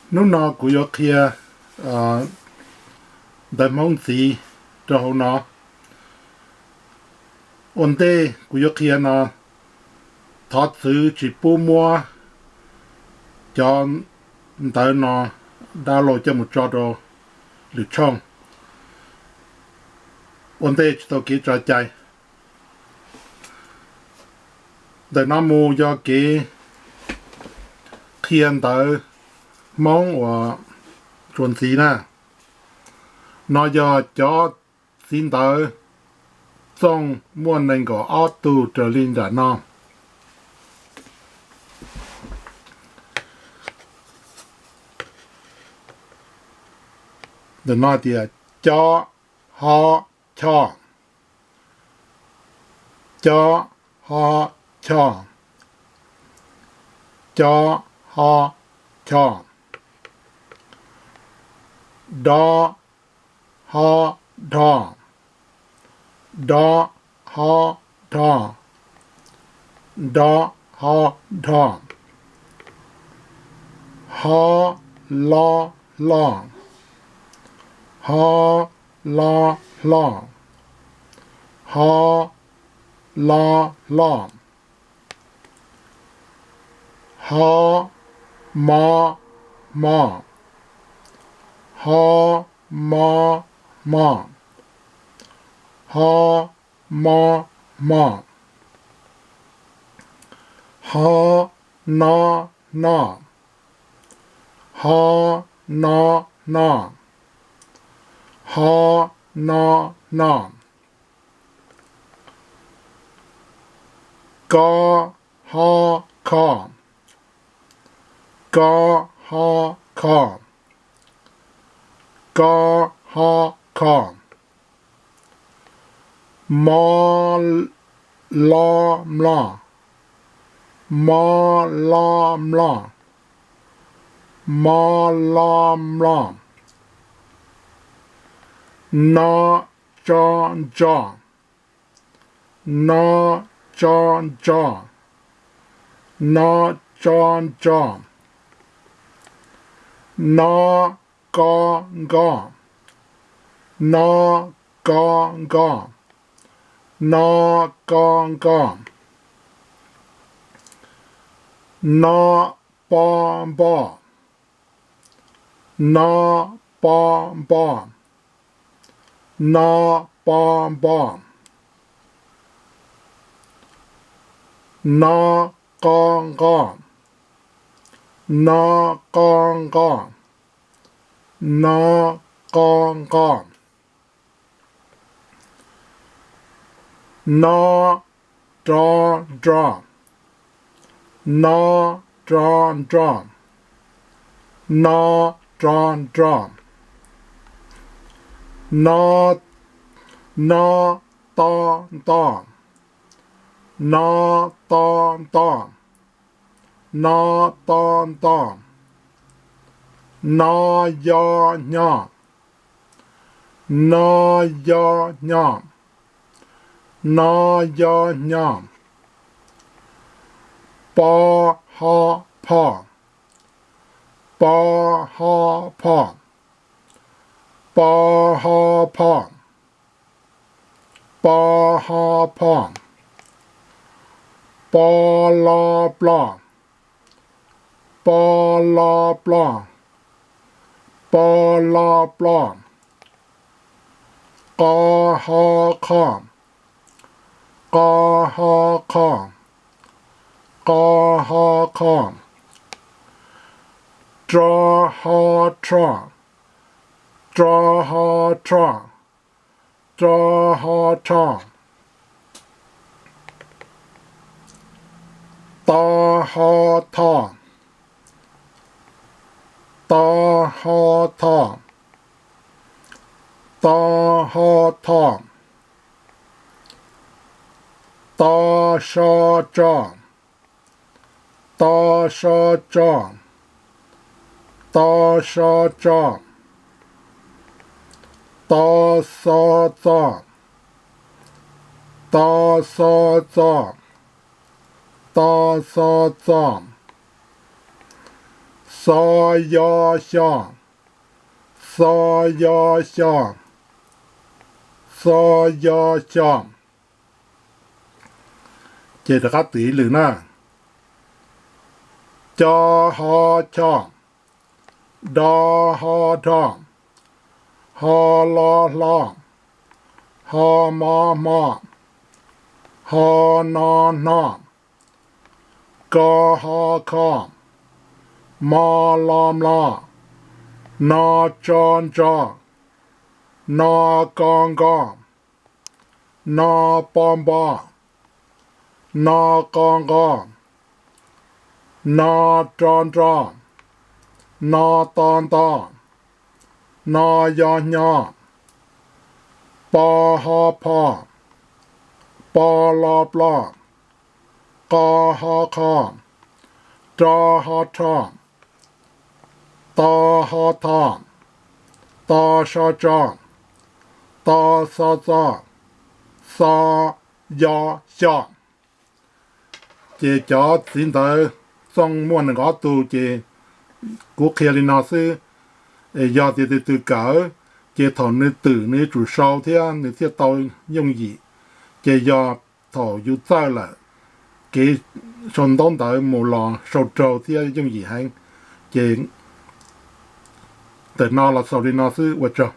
Hnub no kuv yuav qhia ntawv Hmoob ntxiv rau hauv no. Ua ntej kuv yuav qhia no, thov txwv tsis pub muab cov ntawv no download coj mus tso rau lwm tshooj. Ua ntej tsis tau kev tso cai. Ntawm no mus yog kev qhia ntawv Hmoob uas txuas ntxiv na. No yog cov txiv ntawv txooj muaj nees nkaum ob tug raws li nram no. Ntawm no tias cob, hob, choj. Cob, hob, choj. Cob, hob, choj. Dob, hob, dhoj. Dob, hob, dhoj. Dob, hob, dhoj. Hob, lob, hloj. Hob, lob, hloj. Hob, lob, hloj. Hob, mob, hmo. Hob, mob, hmo. Hob, mob, hmo. Hob, nob, hno. Hob, nob, hno. Hob, nob, hno. Kob, hob, kho. Kob, hob, kho. Kob, hob, kho. Mob, lob, mloj. Mob, lob, mloj. Mob, lob, mloj. Nob, tsob, ntsob. Nob, tsob, ntsob. Nob, tsob, ntsob. Nob, kob, nkob. Nob, kob, nkob. Nob, kob, nkob. Nob, pob, npoj. Nob, pob, npoj. Nob, pob, npoj. Nob, qob, nqoj. Nob, qob, nqoj. Nob, qob, nqoj. Nob, rob, nroj. Nob, rob, nroj. Nob, rob, nroj. Nob, nob, tob, ntoj. Nob, tob, ntoj. Nob, tob, ntoj. Nob, yob, nyob. Nob, yob, nyob. Nob, yob, nyob. Pob, hob, phoj. Pob, hob, phoj. Pob, hob, phoj. Pob, hob, phoj. Pob, lob, ploj. Pob, lob, ploj. Pob, lob, ploj. Qob, hob, qhoj. Qob, hob, qhoj. Qob, hob, qhoj. Rob, hob, roj. Rob, hob, roj. Rob, hob, roj. Tob, hob, thoj. Tob, hob, thoj. Tob, hob, thoj. Tob, sob, tsoj. Tob, sob, tsoj. Tob, sob, tsoj. Tob, xob, txoj. Tob, xob, txoj. Tob, xob, txoj. Xo yo xyo, xo yo xyo, xo yo xyo. Ces rov qab twv ib lwm na. Co ho cho, do ho dho, ho lo hlo, ho mo hmo, ho no hno, ko ho kho, mo lo mlo, no tso ntso, no ko nko, no po npo, no qo nqo, no ro nro, no to nto, no yo hnyo, po ho pho, po lo plo, qo ho qho, ro ho rho, to ho tho, to so tso, to xo txo, xo yo xyo. Ces cov txiv ntawv Txooj muaj nees nkaum ob tug ces kuv qhia li no xwb. Yog tias tus twg kawm ces thaum nws twm nws yuav tsum sau thiab nws thiaj tau yooj yim. Ces yog thaum yus txawj lawm, kev sau ntaub ntawv mus los sau raug thiab yooj yim heev. Ces ntawm no los xaus li no xwb, ua tsaug.